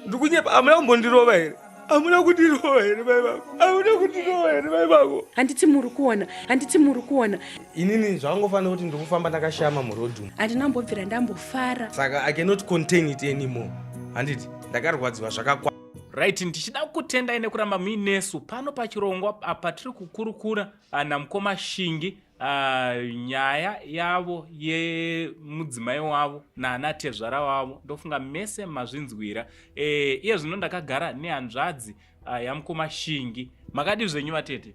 Ndikunyepa, hamuna kumbondirova here? Hamuna kundirova here mai vako? Hamuna kundirova here mai vako? Handiti muri kuona, handiti muri kuona. Inini zvakangofanira kuti ndiri kufamba ndakashama muroad umu. Handina kumbobvira ndambofara. Saka I cannot contain it anymore. Handiti ndakarwadziwa zvakakwana. Right, ndichida kukutendai nekuramba muinesu pano pachirongwa apa tiri kukurukura namukoma Shingi nyaya yavo yemudzimai wavo naana tezvara wavo. Ndofunga mese mazvinzwira. Iye zvino ndakagara nehanzvadzi yamukoma Shingi. Makadi zvenyu vatete?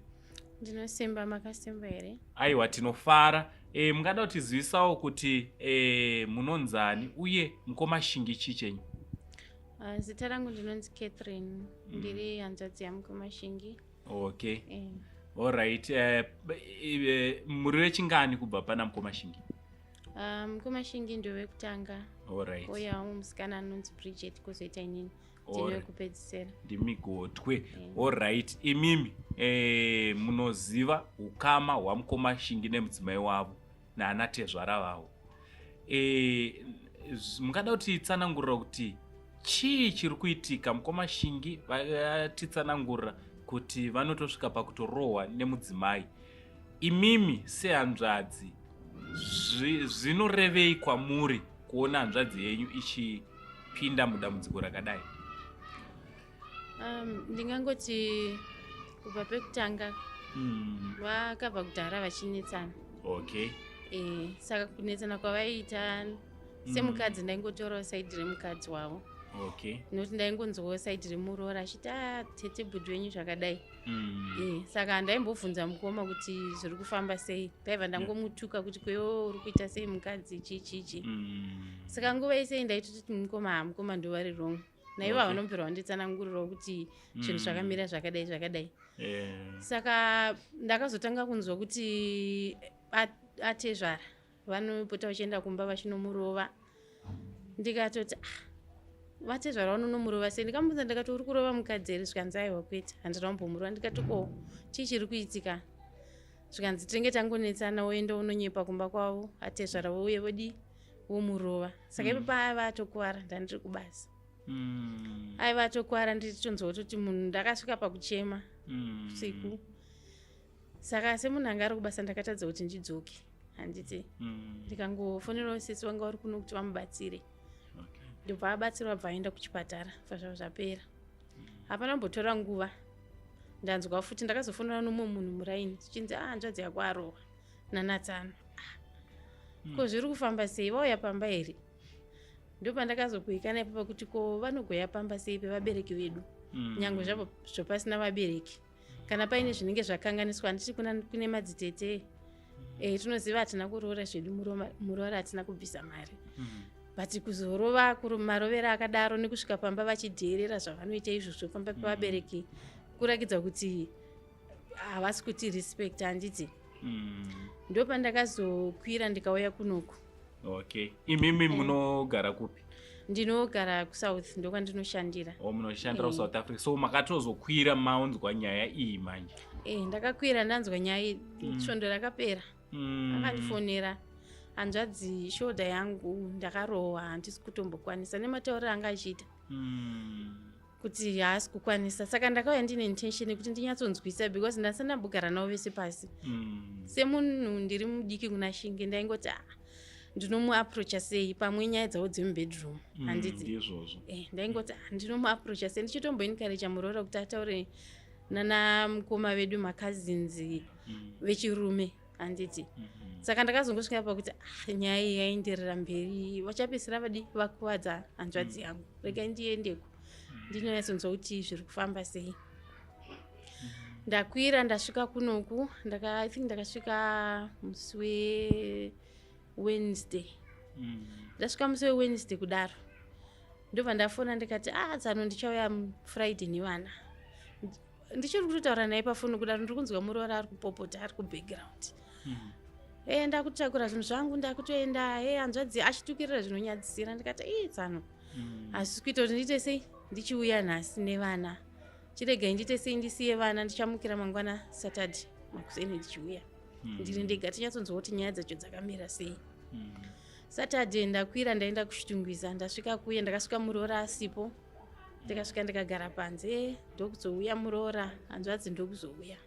Ndinosimba, makasimba here? Aiwa, tinofara. Mungada kutizivisawo kuti munonzani uye mukoma Shingi chii chenyu? Zita rangu ndinonzi Catherine. Ndiri hanzvadzi yamukoma Shingi. Okay. Alright. Muri vechingani kubva pana mukoma Shingi? Mukoma Shingi ndowekutanga. Alright. Kouya umwe musikana anonzi Bridget, kwozoita inini. Ndini wekupedzisira. Ndimigotwe. Alright. Imimi munoziva ukama hwamukoma Shingi nemudzimai wavo naana tezvara vavo. Mungada kutitsanangurira kuti chii chiri kuitika? Mukoma Shingi vatitsanangurira kuti vanotosvika pakutorohwa nemudzimai. Imimi sehanzvadzi, zvinorevei kwamuri kuona hanzvadzi yenyu ichipinda mudambudziko rakadai? Ndingangoti kubva pekutanga vakabva kudhara vachinetsana. Saka kunetsana kwavaiita semukadzi, ndaingotorawo side remukadzi wavo. Nokuti ndaingonzwawo side remuroora achiti, a tete, bhudhi wenyu zvakadai. Saka handaimbobvunza mukoma kuti zviri kufamba sei, ndaibva ndangomutuka kuti kwewo uri kuita sei mukadzi, chii chichi. Saka nguva isei ndaitoti mukoma, ha, mukoma ndovari wrong, naivo havanobvira vanditsanangurirawo kuti zvinhu zvakamira zvakadai zvakadai. Saka ndakazotanga kunzwa kuti atezvara vanopota vachienda kumba vachinomurova. Ndikatoti, ah, vatezvara vanonomurova sei? Ndikamubvunza ndikati, uri kurova mukadzi here? Zvikanzi, aiwa kwete, handina kumbomurova. Ndikati, ko chii chiri kuitika? Zvikanzi, tinenge tangonetsana, woenda unonyepa kumba kwavo, atezvara vouye vodi vomurova. Saka ipo paaiva atokuvara, ndandiri kubasa. Aiva atokuvara, ndichitonzwa kutoti munhu ndakasvika pakuchema usiku. Saka semunhu anga ari kubasa, ndakatadza kuti ndidzoke, handiti? Ndikangofonerawo sisi vanga vari kuno kuti vamubatsire. Ndobva abatsirwa, bva aenda kuchipatara, bva zvavo zvapera. Hapana kumbotora nguva, ndanzwa futi ndakazofonera nomumwe munhu muraini, zvichinzi, a, hanzvadzi yako arohwa nanatsano. Ah, ko zviri kufamba sei? Vauya pamba here? Ndopandakazokuikana ipapo kuti ko vanogoya pamba sei pevabereki vedu? Nyange zvavo zvopasina vabereki, kana paine zvinenge zvakanganiswa, handiti kune madzitete? Tinoziva hatina kuroora zvedu, muroora hatina kubvisa mari. But kuzorova marovero akadaro nekusvika pamba vachidheerera zvavanoita izvozvo pamba pevabereki, kurakidza kuti havasi kuti respect, handiti? Ndopandakazokwira ndikauya kunoku. Okay, imimi munogara kupi? Ndinogara kuSouth, ndokwandinoshandira. O, munoshandira kuSouth Africa. So makatozokwira maunzwa nyaya iyi manje? Ndakakwira ndanzwa nyaya iyi svondo rakapera. Akandifonera, hanzvadzi, shoulder yangu ndakarohwa, handisi kutombokwanisa, nematauriro anga achiita kuti haasi kukwanisa. Saka ndakauya ndine intention yekuti ndinyatsonzwisa, because ndasati ndambogara navo vese pasi. Semunhu ndiri mudiki kuna Shingi, ndaingoti, ah, ndinomuapproacha sei? Pamwe nyaya dzavo dzemubedroom, handiti? Ndizvozvo. Ndaingoti, ah, ndinomuapproacha sei? Ndichitomboencouraja muroora kuti ataure nana mukoma vedu, macousins vechirume, handiti? Saka ndakazongosvika pakuti, ah, nyaya iyi yaenderera mberi, vachapedzisira vadi vakuvadza hanzvadzi yangu. Regai ndiendeko ndinonyatsonzwa kuti zviri kufamba sei. Ndakwira, ndasvika kunoku, I think ndakasvika musi weWednesday. Ndasvika musi weWednesday kudaro, ndobva ndafona ndikati, ah, tsano, ndichauya Friday nevana. Ndichiri kutotaura naye pafoni kudaro, ndiri kunzwa muroora ari kupopota ari kubackground. E, ndakutakura zvinhu zvangu, ndakutoenda. E, hanzvadzi, achitukirira zvinonyadzisira. Ndikati, ii, tsano, hazvisi kuita kuti ndiite sei, ndichiuya nhasi nevana. Chiregai ndiite sei, ndisiye vana, ndichamukira mangwana Saturday makuseni, ndichiuya ndiri ndega, tinyatsonzwa kuti nyaya dzacho dzakamira sei. Saturday ndakwira, ndaenda kuChitungwiza. Ndasvika kuye, ndakasvika muroora asipo. Ndikasvika ndikagara panze, ndokuzouya muroora, hanzvadzi ndokuzouya.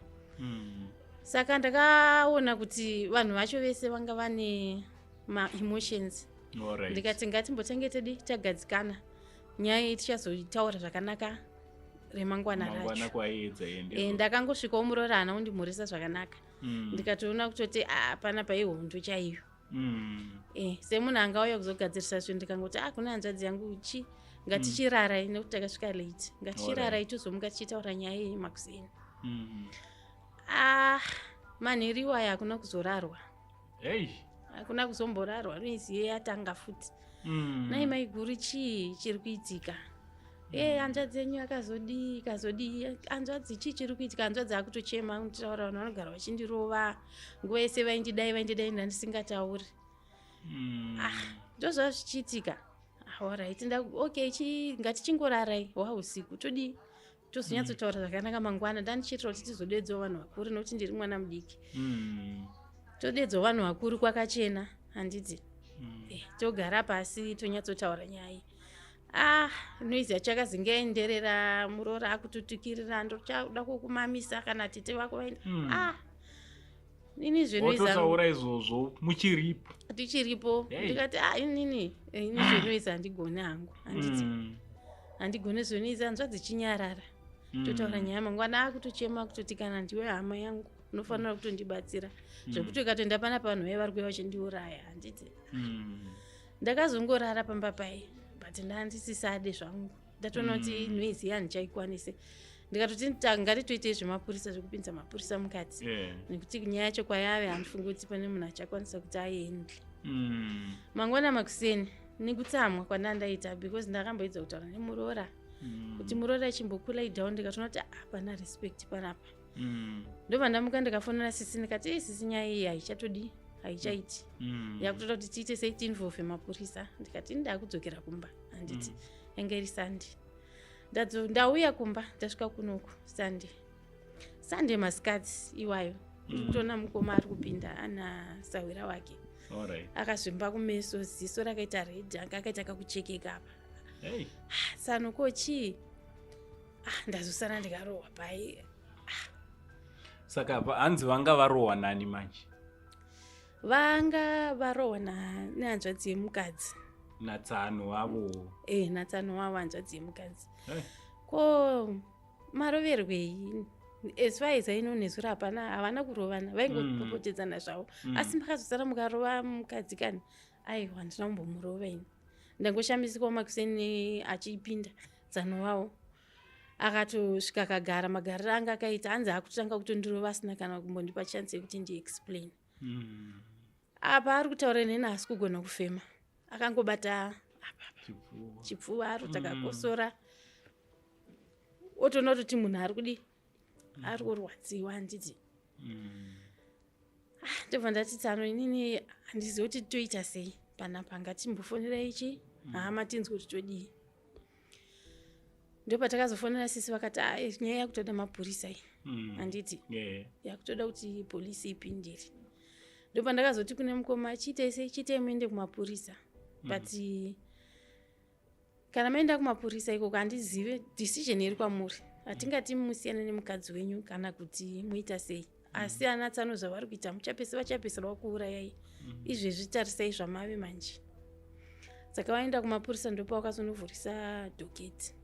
Saka ndakaona kuti vanhu vacho vese vanga vane maemotions. Ndikati ngatimbotange tedi tagadzikana, nyaya iyi tichazoitaura zvakanaka remangwana Mangwana racho. Kwaedza. Ndakangosvikawo, muroora haana kundimhoresa zvakanaka. Ndikatoona kutoti, ah, panapa ihondo chaiyo. Semunhu angauya kuzogadzirisa zvinhu, ndikangoti, ah, kuna hanzvadzi yangu, chi ngatichirarai nekuti takasvika late, ngatichirarai, tozomuka tichitaura nyaya iyi makuseni. Ah, manheru iwayo hakuna kuzorarwa. Hey. Hakuna kuzomborarwa, noiziye yatanga futi. Nai maiguru, chii chiri kuitika? E, hanzvadzi yenyu akazodii, ikazodii? Hanzvadzi, chii chiri kuitika? Hanzvadzi akutochema kutaura, vanhu vanogara vachindirova nguva yese, vaindidai, vaindidai, ndandisingatauri. Ah, ndozvava zvichiitika. Alright, okay, chi ngatichingorarai hwausiku, todii, tozonyatsotaura zvakanaka mangwana. Ndandichiitira kuti tizodedzawo vanhu vakuru nekuti ndiri mwana mudiki. Todedzawo vanhu vakuru kwakachena, handiti? Togara pasi, tonyatsotaura nyaya iyi. Ah, noise yacho yakazinge yaenderera, muroora akutotukirira, ndochada kukumamisa kana tete vako vaenda. Ah, ini zvenoise Wototaura izvozvo muchiripo? Tichiripo. Hey. Ndikati, ah, inini, ini zvenoise handigoni hangu, handiti? Handigoni zvenoise, hanzvadzi, chinyarara, totaura nyaya mangwana. Akutochema kutoti, kana ndiwe hama yangu, unofanira kutondibatsira, zvekuti ukatoenda panapa vanhu vaiva vari kuuya vachindiuraya, handiti? Ndakazongorara pamba pai, but ndandisisade zvangu, ndatoona kuti noise handichaikwanise. Ndikatoti ngatitoitei zvemapurisa, zvekupinza mapurisa mukati, nekuti nyaya yacho kwayave, handifungi kuti pane munhu achakwanisa kuti aiendle. Mangwana makuseni, nekutsamwa kwandandaita, because ndakamboedza kutaura nemuroora kuti muroora chimbokula down, ndikatoona kuti hapana respect panapa. Ndobva ndamuka, ndikafonera sisi, ndikati, ei sisi, nyaya iyi haichatodi, haichaiti. Yakutoda kuti tiite sei, tiinvolve mapurisa. Ndikati ndakudzokera kumba, handiti? Yange iri Sunday. Ndauya kumba, ndasvika kunoku Sunday, Sunday masikati iwayo, ndikutoona mukoma ari kupinda ana sahwira wake. Akazvimba kumeso, ziso rakaita red, anga akaita kakuchekeka apa. Hey. Ah, tsano, ko chii? Ah, ndazosara ndikarohwa pai. Saka hanzi vanga varohwa nani manje? Vanga varohwa nehanzvadzi yemukadzi. Natsano wavo? E, natsano wavo, hanzvadzi yemukadzi. Hey. Ko maroverwei? As far as I know, nezuro hapana, havana kurovana, vaingopopotedzana zvavo. Asi makazosara mukarova mukadzi kani? Aiwa, handina kumbomurova ini. Ndangoshamisikawo makuseni achipinda tsano wavo, akatosvika akagara magariro anga akaita, hanzi akutotanga kutondirova asina kana kumbondipa chance yekuti ndiexplain. Apa ari kutaura neni, asi kugona kufema, akangobata apa. Chipfuva. Chipfuva, ari kuti akakosora, otoona kutoti munhu ari kudi, ari kurwadziwa, handiti? Ah, ndobva ndati, tsano, inini handizivi kuti toita sei panapa, ngatimbofonera ichi hama, tinzwe kuti todii. Ndopatakazofonera sisi, vakati, "Ah, nyaya yakutoda mapurisa iyi, handiti?" Yakutoda kuti polisi ipindire. Ndopandakazoti kune mukoma, chiitei sei, chiitei muende kumapurisa, but kana maenda kumapurisa ikoko, handizive decision iri kwamuri, hatingati musiyane nemukadzi wenyu kana kuti muita sei, asi ana tsano zvavari kuita, muchapesa, vachapesera vakuurayai. Izvezvi tarisai zvamave manje. Saka vaenda kumapurisa, ndopavakazonovhurisa docket.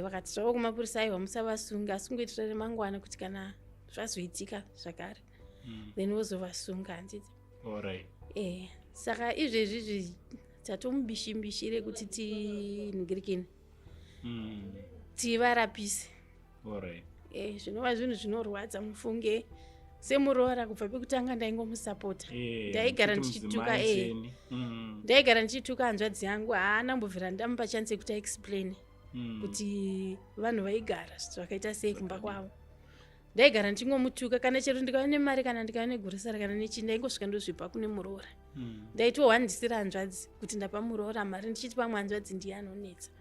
Vakati zvavo kumapurisa, aiwa, musavasunga, asi kungoitira remangwana kuti kana zvazoitika zvakare, then vozovasunga, handiti? Saka izvezvi izvi tatomubishimbishi rekuti tinhingirikini, tivarapise. Zvinova zvinhu zvinorwadza, mufunge, semuroora kubva pekutanga ndaingomusapota. Ndaigara Muchiti ndichituka, mudzimai tsvene. Ndaigara ndichituka hanzvadzi yangu, haana mbobvira ndamupa chance yekuti aexplain kuti vanhu vaigara zvakaita sei kumba kwavo. Ndaigara ndichingomutuka, kana chero ndikava nemari, kana ndikava negurusara, kana nechii, ndaingosvika ndozvipa kune muroora. Ndaitohwandisira hanzvadzi kuti ndapa muroora mari, ndichiti pamwe hanzvadzi ndiye anonetsa.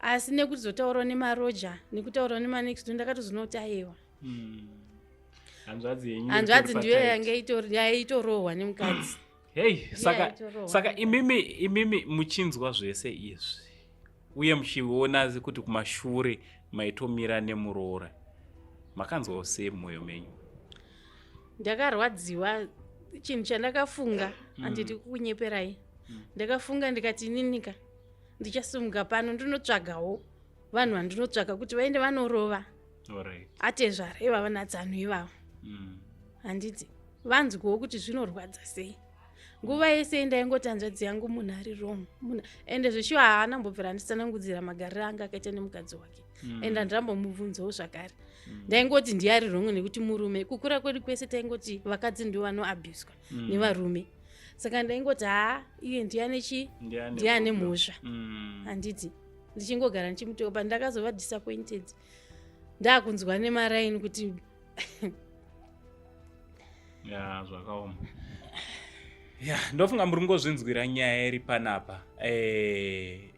Asi nekuzotaurawo nemaroja, nekutaurawo nemanext door, ndakatozoona kuti aiwa, Hanzvadzi yenyu hanzvadzi iri ndiyo patight. yange yaitorohwa nemukadzi. Hey, saka yaitorohwa. Saka imimi muchinzwa zvese izvi. Uye muchiona kuti kumashure maitomira nemuroora, makanzwawo sei mumwoyo menyu? Ndakarwadziwa. Chinhu chandakafunga, handidi kukunyeperai, ndakafunga ndikati, ininika ndichasimuka pano ndinotsvagawo vanhu vandinotsvaga kuti vaende vanorova atezvara ivava nadzano ivavo. Handiti vanzwawo kuti zvinorwadza sei. Nguva yese ndaingoti hanzvadzi yangu munhu ari wrong, munhu ende zveshuwa haana mbobvira anditsanangudzira magariro anga akaita nemukadzi wake. Ende handambomubvunzawo zvakare. Ndaingoti ndiye ari wrong nekuti murume. Kukura kwedu kwese taingoti vakadzi ndo vanoabhuswa nevarume, saka ndaingoti haa, iye ndiane chi ndiye ane mhosva. Handiti ndichingogara ndichimutoka, pandakazova disappointed ndaakunzwa nemaraini kuti Ya, zvakaoma. Ya, ndofunga muri kungozvinzwira nyaya iri panapa,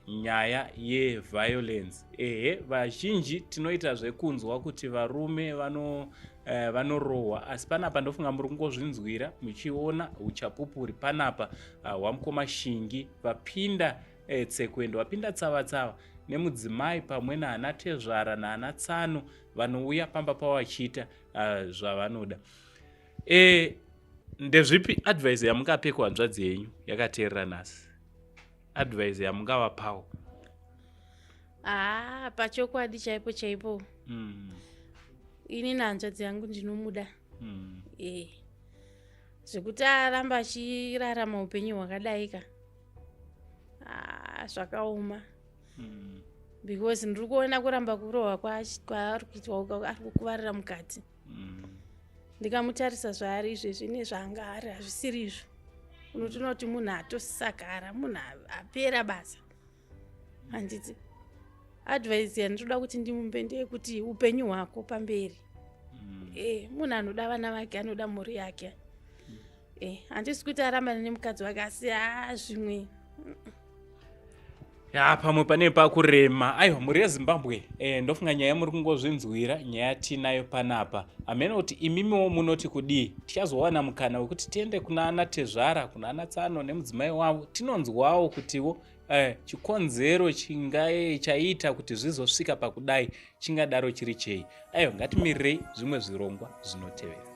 nyaya yeviolence. Ehe, vazhinji tinoita zvekunzwa kuti varume vanorohwa, asi panapa ndofunga muri kungozvinzwira muchiona uchapupu panapa hwamukoma Shingi vapinda tsekwendo, vapinda tsava tsava nemudzimai pamwe naana tezvara naana tsano vanouya pamba pavo vachiita zvavanoda. Ndezvipi advice yamungape kuhanzvadzi yenyu yakateerera nhasi, advice yamungavapawo? Haa, pachokwadi chaipo chaipo, ini nehanzvadzi yangu ndinomuda. Zvekuti aramba achirarama upenyu hwakadai ka, zvakaoma, because ndiri kuona kuramba kurohwa kwaari kuitwa uka, ari kukuvarira mukati. Ndikamutarisa zvaari izvezvi nezvaanga ari hazvisiri izvo. Unotoona kuti munhu atosakara, munhu apera basa. Handiti advice yandinoda kuti ndimupe ndeyekuti upenyu hwako pamberi. Munhu anoda vana vake, anoda mhuri yake. Handisi kuti arambane nemukadzi wake, asi haa, zvimwe. Ya, pamwe pane pakurema. Aiwa, mhuri yeZimbabwe, ndofunga nyaya muri kungozvinzwira, nyaya tinayo panapa. Hamene kuti imimiwo munoti kudii. Tichazowana mukana wekuti tiende kuna ana tezvara, kuna ana tsano nemudzimai wavo, tinonzwawo kutiwo chikonzero chingae chaiita kuti zvizosvika pakudai chingadaro chiri chei. Aiwa, ngatimirirei zvimwe zvirongwa zvinotevera.